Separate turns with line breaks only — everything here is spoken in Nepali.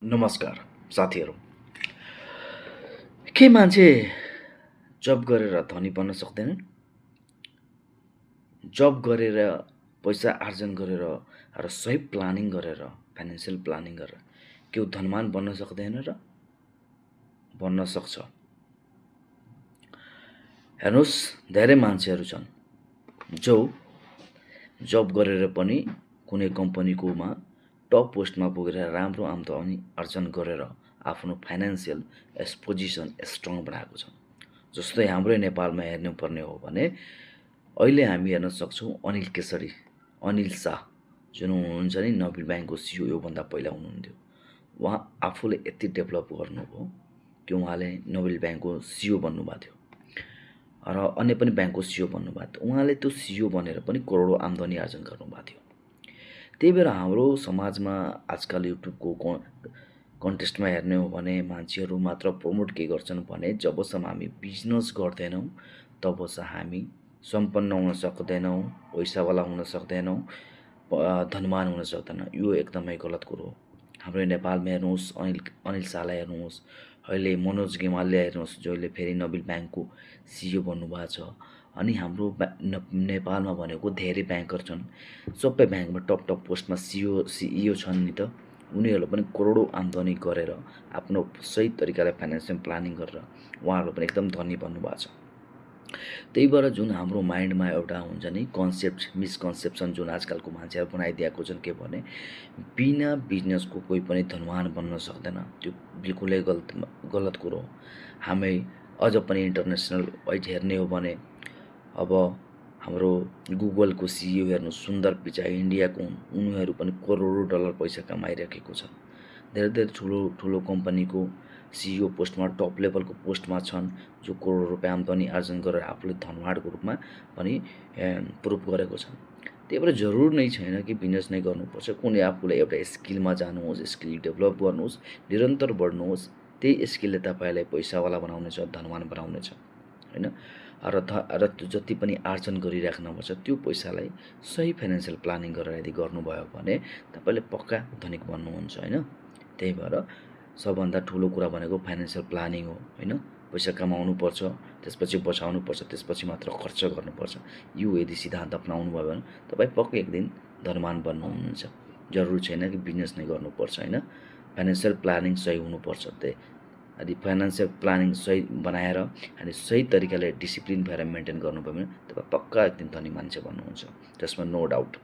नमस्कार साथीहरू। के मान्छे जब गरेर धनी बन्न सक्दैनन्? जब गरेर पैसा आर्जन गरेर र सही प्लानिङ गरेर फाइनान्सियल प्लानिङ गरेर के ऊ धनवान बन्न सक्दैन र? बन्न सक्छ। हेर्नुहोस्, धेरै मान्छेहरू छन् जो जब गरेर पनि कुनै कम्पनीकोमा टप पोस्टमा पुगेर राम्रो आम्दानी आर्जन गरेर आफ्नो फाइनान्सियल पोजिसन स्ट्रङ बनाएको छ। जस्तै हाम्रै नेपालमा हेर्नुपर्ने हो भने अहिले हामी हेर्न सक्छौँ अनिल केसरी, अनिल शाह जुन हुनुहुन्छ नि नोबेल ब्याङ्कको सिइओ, योभन्दा पहिला हुनुहुन्थ्यो। उहाँ आफूले यति डेभलप गर्नुभयो कि उहाँले नोबेल ब्याङ्कको सिइओ बन्नुभएको थियो र अन्य पनि ब्याङ्कको सिइओ बन्नुभएको थियो। उहाँले त्यो सिइओ बनेर पनि करोडौँ आम्दानी आर्जन गर्नुभएको थियो। त्यही भएर हाम्रो समाजमा आजकल युट्युबको कन्टेस्टमा हेर्ने हो भने मान्छेहरू मात्र प्रमोट के गर्छन् भने जबसम्म हामी बिजनेस गर्दैनौँ तबसम्म हामी सम्पन्न हुन सक्दैनौँ, पैसावाला हुन सक्दैनौँ, धनवान हुन सक्दैनौँ। यो एकदमै गलत कुरो हो। हाम्रो नेपालमा हेर्नुहोस्, अनिल शाहलाई हेर्नुहोस्, अहिले मनोज गेवालीलाई हेर्नुहोस् जसले फेरि नोबेल ब्याङ्कको सिइओ बन्नुभएको छ। अनि हाम्रो नेपालमा भनेको धेरै ब्याङ्कर छन्, सबै ब्याङ्कमा टप पोस्टमा सिइओ छन् नि त। उनीहरूले पनि करोडौँ आम्दानी गरेर आफ्नो सही तरिकाले फाइनेन्सियल प्लानिङ गरेर उहाँहरू पनि एकदम धनी बन्नुभएको छ। त्यही भएर जुन हाम्रो माइन्डमा एउटा हुन्छ नि मिसकन्सेप्सन जुन आजकलको मान्छेहरू बनाइदिएको छन् के भने बिना बिजनेसको कोही पनि धनवान बन्न सक्दैन, त्यो बिल्कुलै गलत कुरो हो। हामी अझ पनि इन्टरनेसनल वाइड हेर्ने हो भने अब हाम्रो गुगलको सिइओ हेर्नु सुन्दर पिचाई इन्डियाको हुन्, उनीहरू पनि करोडौँ डलर पैसा कमाइराखेको छ। धेरै ठुलो कम्पनीको सिइओ पोस्टमा टप लेभलको पोस्टमा छन् जो करोड रुपियाँ आम्दानी आर्जन गरेर आफूले धनवानको रूपमा पनि प्रुभ गरेको छन्। त्यही भएर जरुर नै छैन कि बिजनेस नै गर्नुपर्छ। कुनै आफूलाई एउटा स्किलमा जानुहोस्, स्किल डेभलप गर्नुहोस्, निरन्तर बढ्नुहोस्। त्यही स्किलले तपाईँलाई पैसावाला बनाउनेछ, धनवान बनाउनेछ, होइन? र त्यो जति पनि आर्जन गरिराख्नुपर्छ त्यो पैसालाई सही फाइनेन्सियल प्लानिङ गरेर यदि गर्नुभयो भने तपाईँले पक्का धनिक बन्नुहुन्छ, होइन? त्यही भएर सबभन्दा ठुलो कुरा भनेको फाइनेन्सियल प्लानिङ हो, होइन? पैसा कमाउनुपर्छ, त्यसपछि बचाउनुपर्छ, त्यसपछि मात्र खर्च गर्नुपर्छ। यो यदि सिद्धान्त अपनाउनु भयो भने तपाईँ पक्कै एक दिन धनवान बन्नुहुन्छ। जरुरी छैन कि बिजनेस नै गर्नुपर्छ, होइन? फाइनेन्सियल प्लानिङ सही हुनुपर्छ। यदि फाइनेन्सियल प्लानिङ सही बनाएर अनि सही तरिकाले डिसिप्लिन भएर मेन्टेन गर्नुभयो भने तपाईँ पक्का एक दिन धनी मान्छे बन्नुहुन्छ, त्यसमा नो डाउट।